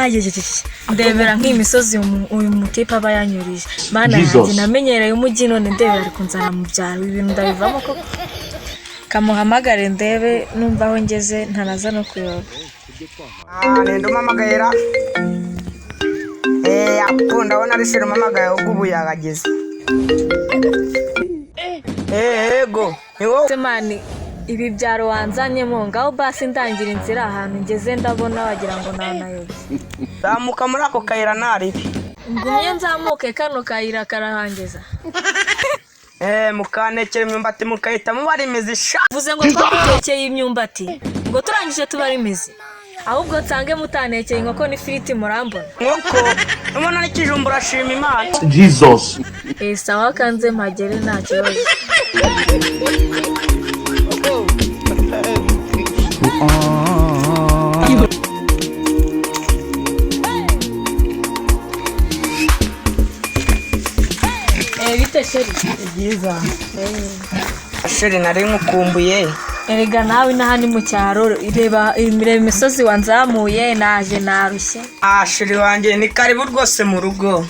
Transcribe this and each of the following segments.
Ayayayaya, ndebera nk'iyi misozi uyu mutipe aba yanyurije. Mana yanjye, namenyereye umujyi, none ndebera ari kunzana mu byaro. Ibi bintu ndabivamo koko? Kamuhamagare ndebe numva aho ngeze ntanaza no kuyoba. Ah, ninde umpamagayira? Eh, apo ndabona ari sheri umpamagaye, ahubwo ubu yahageze. Eh, ego ni wowe. Se man, ibi byaro wanzanyemo? Ngaho basi ndangira inzira, ahantu ngeze ndabona wagira ngo nanayobye. Zamuka muri ako kayira ntaribi. Ngumye nzamuke kano kayira karahangeza? Eh, mukantekera imyumbati mukahita mubara imizi sha. Vuze ngo twagutekeye imyumbati ngo turangije tubara imizi? Ahubwo nsange mutantekeye inkoko n'ifiriti murambona. Nkoko ubona n'ikijumba urashima Imana. Jesus. Eh, sawa, kanze mpagere, nta kibazo. Eh, bite chéri? Byiza chéri, nari nkukumbuye. Erega nawe inaha ni mu cyaro. Reba, reba imisozi wanzamuye, naje narushye. Ah, chéri wanjye, ni karibu rwose mu rugo.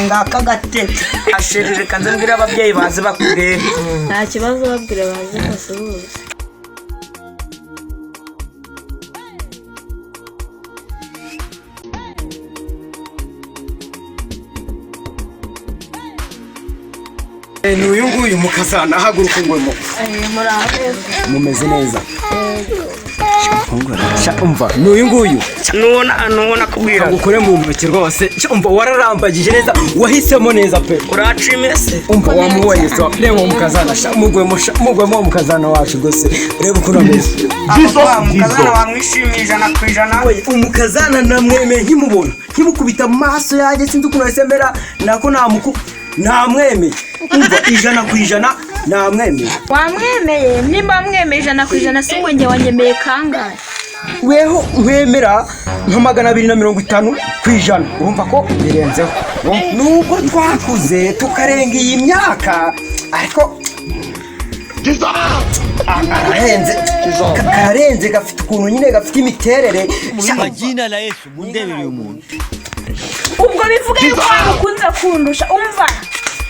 Ngaka agatebe. Ah, chéri, reka nze mbwire ababyeyi baze bakurebe. Nta kibazo, babwire baze basuhuze. Ni uyu nguyu mukazana, haguruka ngwemo. Eh, muraho neza? Mumeze neza? Sha, umva, ni uyu nguyu. Nubona nubona kubwira. Ngukore mu ntoki rwose. Sha, umva, wararambagije neza, wahisemo neza pe. Uracime se. Umva, wamubonye se? Reba mukazana sha, mugwemo sha, mugwemo mukazana wacu rwose, reba ukuntu ameze. Jesus. Papa, mukazana Jesus. wamwishimiye 100%. Oye, umukazana namwemeye nkimubona, nkimukubita mu maso yanjye, sinzi ukuntu yahise mera nako namuku namwemeye. Umva, 100% namwemeye. Wamwemeye? Nimba wamwemeye 100%, si ngo njye wanyemeye kangahe? Weho wemera nka 250%, urumva ko birenzeho. Nubwo twakuze tukarenga iyi myaka, ariko ararenze. Kararenze, gafite ukuntu nyine gafite imiterere. Jina la Yesu, mundebere uyu muntu. Ubwo bivuga yuko wamukunze kundusha. Umva,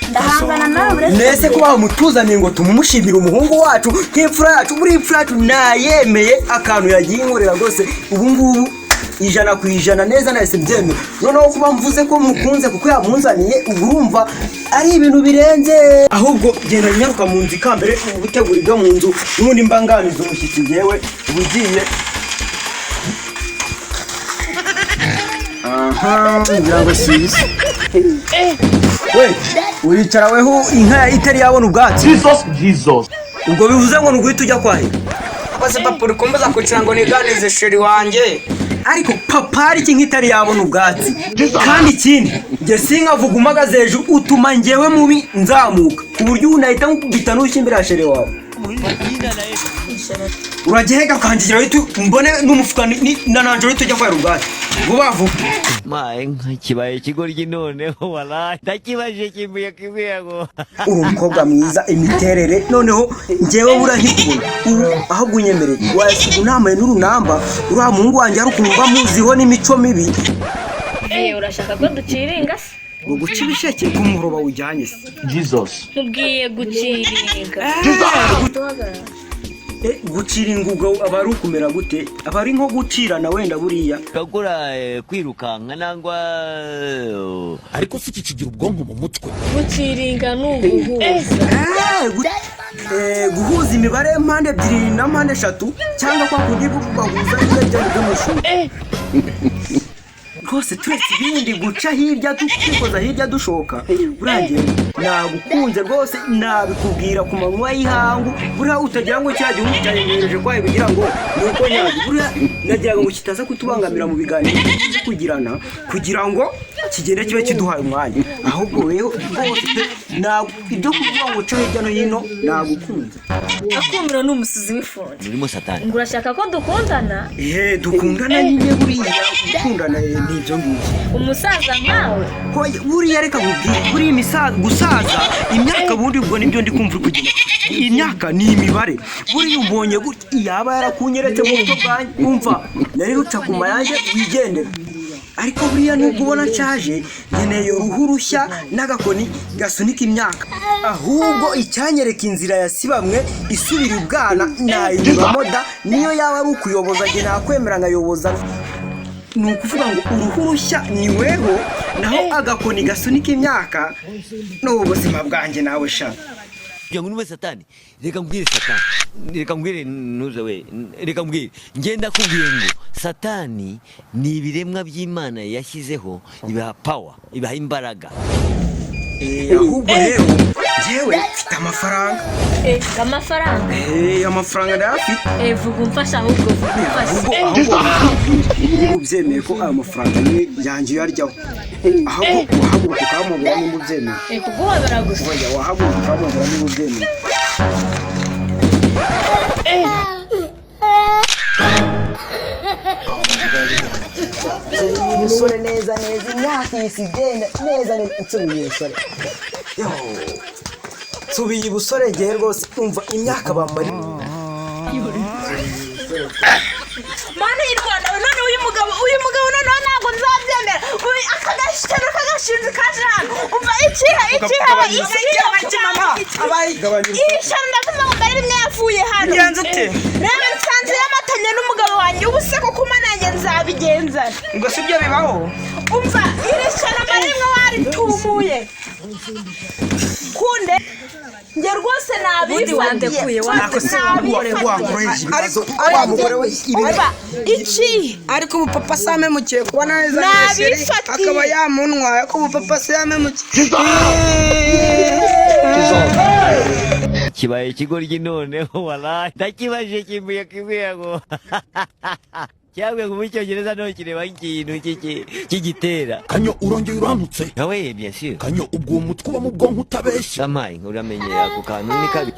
ndahangana nawe uretse. Mbese ko bamutuzaniye ngo tumumushimire, umuhungu wacu nk'imfura yacu, buri imfura yacu nayemeye akantu yagiye inkorera rwose. Ubu ngubu 100% neza nahise mbyemera. Noneho kuba mvuze ko mukunze kuko yamunzaniye, ubu urumva ari ibintu birenze. Ahubwo genda nyaruka mu nzu ikambere ubu gutegura ibyo mu nzu, n'ubundi mbanganiza umushyitsi ngewe uba ugiye. Aha ngira ngo si ibisa. We uricara weho, inka itari yabona ubwatsi. Jesus. Jesus. Ubwo bivuze ngo ni uguhita ujya kwahira. Akoze papa, uri kumbuza kugira ngo niganize chéri wanjye. Ariko papa, hari iki nk'itari yabona ubwatsi? Kandi ikindi, njye sinkavuga umagaze hejuru, utuma njyewe mubi nzamuka ku buryo ubu nahita nkukubita n'ushya imbere ya chéri wawe. Uragihega ukangira uhita mbone n'umufuka na nanjoro, uhita ujya kwahira ubwatsi vuba vuba. Maye nka kibaye ikigoryi noneho, walahi ndakibajije kimbuye kibwira ngo Uri umukobwa mwiza, imiterere noneho njyewe buriya nkikubona ubu, ahubwo unyemereye wayasiga unambaye n'urunamba. Uriya muhungu wanjye hari ukuntu mba muziho n'imico mibi. Eh, urashaka ko duciringa se? Ngo guca ibisheke ku muhoro bawujyanye se? Jesus. Nkubwiye guciringa. Eh, gucira ingugo aba ari ukumera gute? Aba ari nko gucirana wenda buriya. Gakora kwirukanka nangwa Ariko si iki kigira ubwonko mu mutwe? Guciringa ni uguhuza. Eh, guhuza imibare mpande ebyiri na mpande eshatu, cyangwa kwa kundi bahuza nyine bya byo mu ishuri rwose. Turetse ibindi guca hirya twikoza hirya dushoka, buriya nagukunze rwose, nabikubwira ku manywa y'ihangu. Buriya utagira ngo cya gihugu cyanyegereje kwayo kugira ngo ni uko nyabyo, buriya nagira ngo kitaza kutubangamira mu biganiro tuzi kugirana, kugira ngo kigende kibe kiduhaye umwanya. Ahubwo weho rwose pe, ibyo kuvuga ngo uca hirya no hino, nagukunze. Akumiro ni umusizi w'ifundi. Murimo satani. Ngo urashaka ko dukundana? Ehe, dukundana nyine, buriya gukundana ni ibyo ngibyo. Umusaza nkawe? Hoya, buriya reka nkubwire, buriya gusaza imyaka bundi ubwo nibyo ndi kumva uri kugenda. Imyaka ni imibare. Buriya umbonye gutya, yaba yarakunyeretse mu buto bwanjye, umva nari ruca ku mayange wigendera. Ariko buriya nubwo ubona nshaje, nkeneye uruhu rushya n'agakoni gasunika imyaka. Ahubwo icyanyereka inzira ya sibamwe isubira ibwana nayinyuramo da. Niyo yaba ari ukuyoboza, njye nakwemera nkayoboza. Ni ukuvuga ngo uruhu rushya ni weho, naho agakoni gasunika imyaka ni ubuzima bwanjye nawe sha. Kugira ngo nube satani, reka mbwire satani, reka mbwire ntuze we, reka mbwire, ngenda kubwiye ngo satani ni ibiremwa by'Imana yashyizeho, ibaha power, ibaha imbaraga. Ahubwo rero njyewe mfite amafaranga. Amafaranga? Amafaranga ndayafite. Vuga umfasha ahubwo, vuga umfasha. Ahubwo niba ubyemeye ko aya mafaranga ni yanjye uyaryaho, ahubwo wahaguruka ukamubwira nimba ubyemeye. Kuguhobera gusa? Oya, wahaguruka ukamubwira niba ubyemeye. Umusore neza neza, imyaka ihise igenda neza neza. Nsubiye ibusore, nsubiye ibusore ngewe rwose, umva imyaka bamara. Mana y'u Rwanda, none uyu mugabo, uyu mugabo noneho ntabwo nzabyemera. Uyu aka gashyano k'agashinzi kaje hano, umva ikihe, ikihe, ikihe, iri shyano ndavuze ngo mbere rimwe yavuye hano. Bigenze ute? Reba nsanze yamatanye n'umugabo wanjye. Ubu se koko Mana yanjye nzabigenza? Ngo si byo bibaho. Umva iri shyano mbere rimwe waritumuye kunde njye rwose Ubundi wandekuye, nabifatiye. wandekuye. Wakoresha ibibazo wa mugore we ibi. Umva iki? Ariko ubu papa se yamemukiye kuba neza neza, Nabifatiye. akaba yamuntwaye, ariko ubu papa se yamemukiye. Kibaye ikigoryi noneho walayi, ndakibajije kimbuye kibwira ngo cyangwa ngo mu cyongereza no kireba ikintu cy'igitera. Kanyo, urongeye urantutse. Nawe bien sûr. Kanyo, ubwo uwo mutwe uba mu bwonko utabeshya? Samayi, uramenye ako kantu ni kabi.